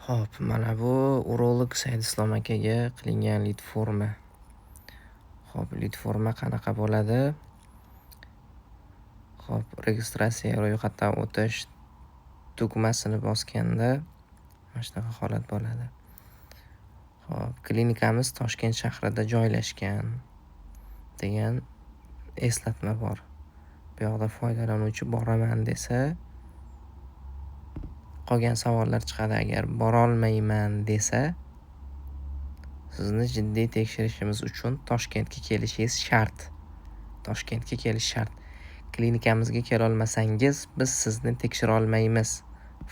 Xo'p, mana bu urolog Saidislom akaga qilingan litforma. Xo'p, litforma qanaqa bo'ladi? Xo'p, registratsiya, ro'yxatdan o'tish tugmasini bosganda mana shunaqa holat bo'ladi. Xo'p, klinikamiz Toshkent shahrida joylashgan degan eslatma bor. Bu yoqda foydalanuvchi boraman desa, qolgan savollar chiqadi. Agar borolmayman desa, sizni jiddiy tekshirishimiz uchun Toshkentga kelishingiz shart. Toshkentga kelish shart. Klinikamizga kelolmasangiz, biz sizni tekshira olmaymiz.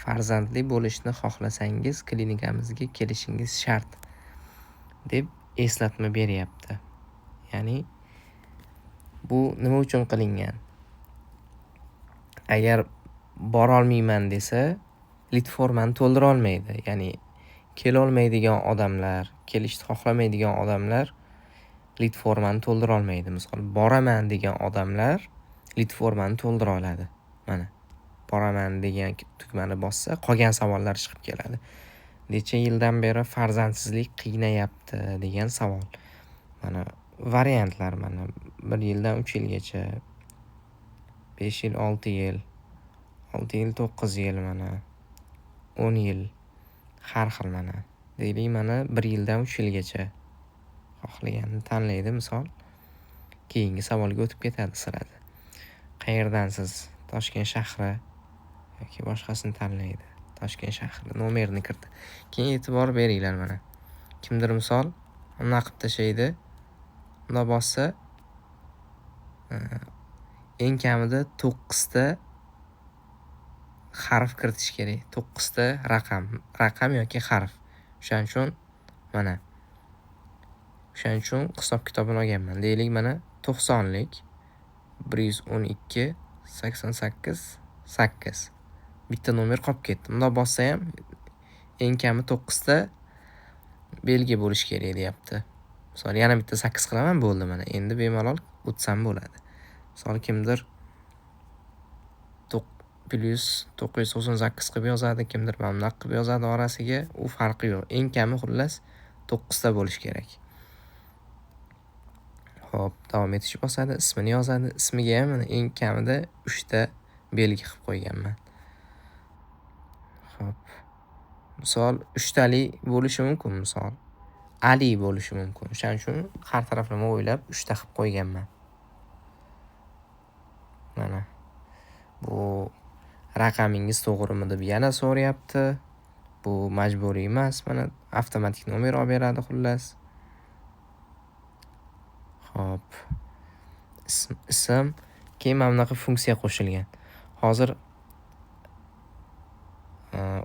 Farzandli bo'lishni xohlasangiz, klinikamizga kelishingiz shart, deb eslatma beryapti. Ya'ni bu nima uchun qilingan? Agar borolmayman desa, litformani to'ldira olmaydi. Ya'ni kelolmaydigan odamlar, kelishni xohlamaydigan odamlar litformani to'ldira olmaydi. Misol, boraman degan odamlar litformani to'ldira oladi. Mana boraman degan tugmani bossa, qolgan savollar chiqib keladi. Necha yildan beri farzandsizlik qiynayapti degan savol. Mana variantlar, mana 1 yildan 3 yilgacha, 5 yil, 6 yil, 6 yil, 9 yil, mana 10 yil, har xil mana. Deylik, mana 1 yildan 3 yilgacha xohlaganini tanlaydi, misol. Keyingi savolga o'tib ketadi sirada. Qayerdansiz? Toshkent shahri yoki boshqasini tanlaydi. Toshkent shahri nomerini kiritadi. Keyin e'tibor beringlar mana. Kimdir misol bunday qilib tashlaydi. Bunday bossa, eng kamida 9 ta harf kiritish kerak. 9 ta raqam, raqam yoki harf. O'shaning uchun mana o'shaning uchun hisob kitobini olganman. Deylik, mana 90lik 112 88 8. Bitta nomer qolib ketdi. Bundoq bossa ham eng kami 9 ta belgi bo'lishi kerak deyapti. Misol, yana bitta 8 qilaman, bo'ldi mana. Endi bemalol o'tsam bo'ladi. Misol, kimdir plyus 998 qilib yozadi, kimdir mana bunaq qilib yozadi orasiga, u farqi yo'q. Eng kami xullas 9 ta bo'lishi kerak. Xo'p, davom etish bosadi, ismini yozadi. Ismiga ham mana eng kamida 3 ta belgi qilib qo'yganman. Xo'p. Misol, 3 tali bo'lishi mumkin, misol. Ali bo'lishi mumkin. O'shaning uchun har taraflama o'ylab 3 ta qilib qo'yganman. Mana bu raqamingiz to'g'rimi deb yana so'rayapti. Bu majburiy emas, mana avtomatik nomer olib beradi xullas. Xo'p. Ism, keyin mana bunaqa funksiya qo'shilgan. Hozir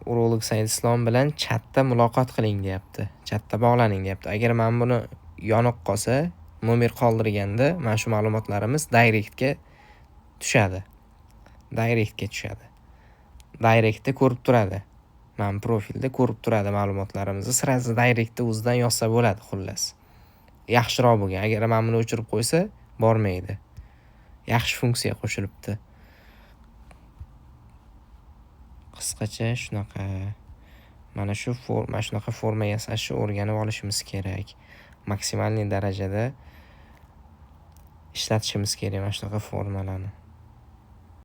urolog Saidislom bilan chatda muloqot qiling deyapti. Chatda bog'laning deyapti. Agar mana buni yoniq qolsa, nomer qoldirganda mana shu ma'lumotlarimiz directga tushadi. Directga tushadi. Directda ko'rib turadi. Mana profilda ko'rib turadi ma'lumotlarimizni. Sразу directda o'zidan yozsa bo'ladi xullas. Yaxshiroq bo'lgan. Agar mana buni o'chirib qo'ysa, bormaydi. Yaxshi funksiya qo'shilibdi. Qisqacha shunaqa. Mana shu mana shunaqa forma yasashni o'rganib olishimiz kerak. Maksimalniy darajada ishlatishimiz kerak mana shunaqa formalarni.